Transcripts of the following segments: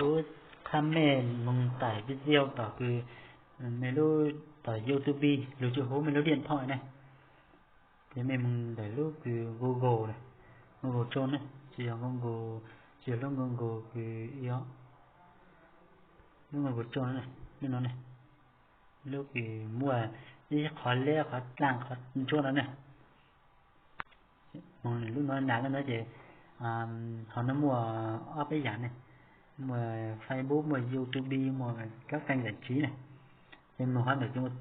Lub qhab mej moog taim video tom kws mej lub, tom YouTube, lug tsi huv mej lub diam thoj ne. Ces mej moog ntawm lub kws Google, Google Chrome ne, tsi yog Google, tsi yog lub Google kws, lub Google Chrome ne, lub no ne, lub kws muaj ib qhov leb qhov dlaaj qhov ntsuab no ne. Moog lub no, nas lub no ces, hauv no muaj ob peb yaam ne, muaj Facebook, muaj YouTube, muaj kab kênh giải trí ne. Ces moog qhov ntawm ces muaj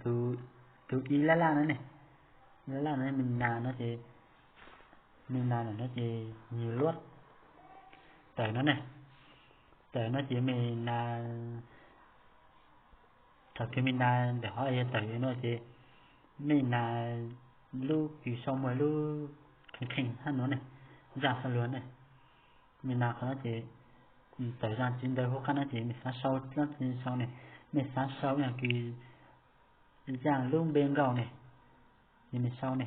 tus ib laj laj no ne, laj laj no mej nas no ces, mej nas ntawm no ces yug luab tawm no ne, tawm no ces mej nas, thaum kws mej nas ntawm hov yog tawm no ces mej nas lub kws sau muaj lub kheej kheej hab no ne, zaaj sau luag ne. Mej nas qhov no ces tawm zaaj txiv ntawv huv qaab no ces mej xaav sau tsi sau ne, mej xaav sau ib yaam kws zaaj lub npe nkauj ne, ces mej sau ne.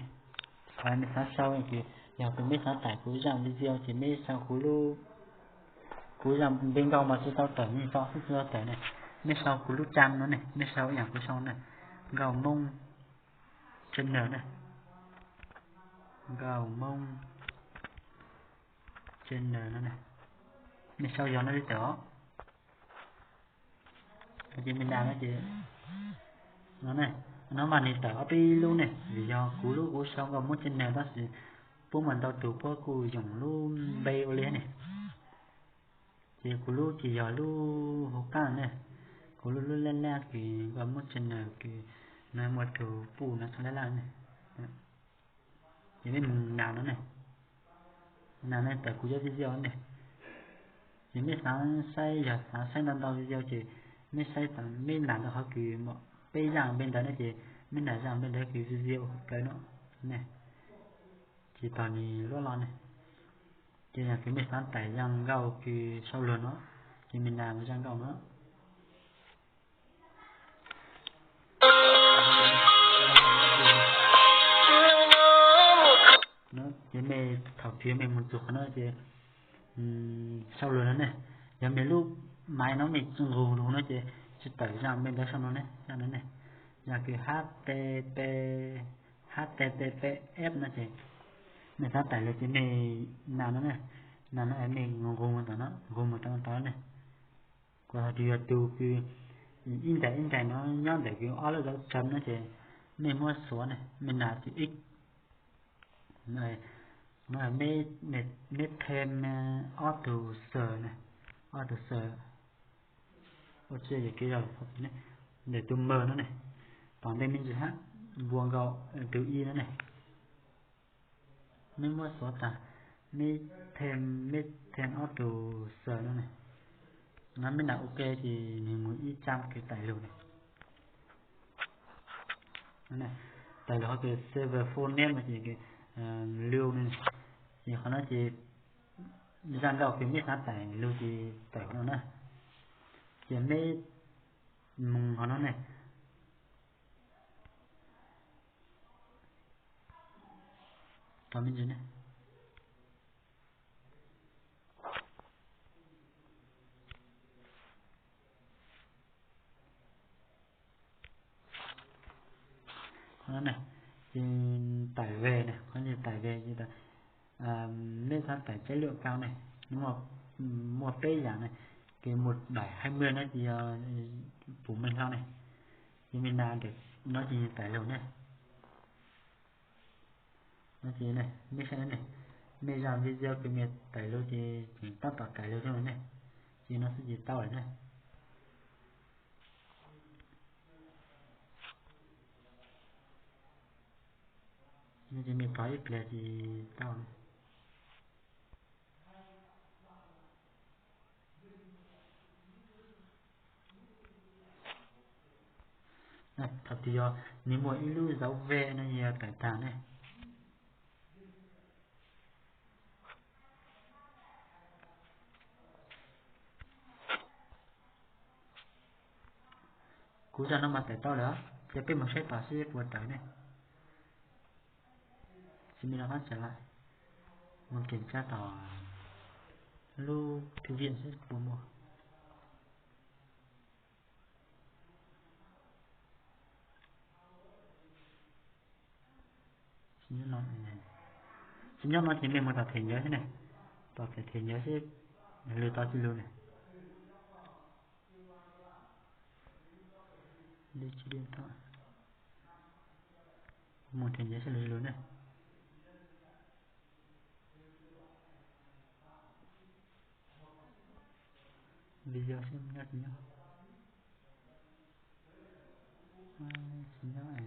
Qhov mej xaav sau ces yog kws mej xaav taim kuv zaaj video ces mej sau kuv lub, kuv zaaj npe nkauj mas tsi tau tawm, mej sau xwb tsi tau tawm ne. Mej sau kuv lub trang no ne, mej sau ib yaam kuv sau ne, Nkauj Moob channel ne, Nkauj Moob channel no ne, mej sau yog no li tawm os. Ces mej nas no ces, no ne, no mas nwg tawm ob peb lub ne, vim yog kuv lub kuv sau Nkauj Moob channel tab sis puab muaj ntau tug puab kuj yoom lub npe ua li ne. Ces kuv lub ces yog lub huv qaab ne, kuv lub lub laj laj kws Nkauj Moob channel kws no muaj tug puj no txhua laj laj ne. Ces mej mus nas no ne, nas no tawm kuv cov video ne. Ces mej xaav saib, yog xaav saib ntau ntau video ces mej saib, mej nas rau qhov kws peb zaaj npe ntawd no ces mej nas zaaj npe ntawd kws video plawv no ne, ces tog nws luab los ne. Ces yog kws mej xaav taim zaaj nkauj kws sau luag no, ces mej nas zaaj nkauj no. Ces mej thaum twg mej mus txug qhov no ces sau luag no ne, yog mej lub maiv no mej nqug lug no ces tsi tawm zaaj npe ntawd sau no ne, zaaj no ne. Yog kws H T T P, H T T P F no ces mej xaav taim lug ces mej nas no ne, nas no mej nqug mus tom no, nqug mus tom no tod ne. Kuv hais tias yog tus kws ib ntais ib ntais no nyob ntawm kws ob lub dấu chấm no ces mej muab xuav ne, mej nas tus ib, no mej, mej thêm ob tug xws ne, ob tug xws, ua tsi yog kev zog ntawm tus mờ no ne, tom ntej me ntsis hab, npua nkaus tus ib no ne. Mej muab xuav tas, mej thêm, mej thêm ob tug xws no ne, no mej nas ok ces nwg mus ib tsab kws taim lug ne. Taim lug qhov kws save full name no ces lug ne, ces qhov no ces zaaj nkauj kws mej xaav taim lug ces taim qhov no na. Ces mej mus qhov no ne, tom me ntsis ne. Qhov no ne, ces taim về ne, qhov no taim về ces mej xaav taim chất lượng cao ne, muaj peb yaam ne, ces một bảy hai mươi no ces yog pum mej hlo ne, ces mej nas ntawm no ces taim lug ne. No ces mej saib ne, mej zaaj video kws mej taim lug ces tseem tab tom taim lug thiab ne, ces no xwb ces tau lawm ne. No ces mej pov ib pliag ces tau. Thaum twg yog nws muaj ib lub dấu V no yog taim tag ne. Kuv zaj no mas taim tau lawm, ces peb mus saib tom seb puas tawm ne. Ces mej rov qab tsa lawm, mus kiểm tra tom lub thư viện seb puas muaj. Tsis nyob no ces nej mus tom them nyuv xwb ne. Tom them nyuv xwb, lwv tau tsis lug ne. Mus them nyuv xwb lug tsis lug ne. Video xwb nyob tsis nyob. Tsis nyob.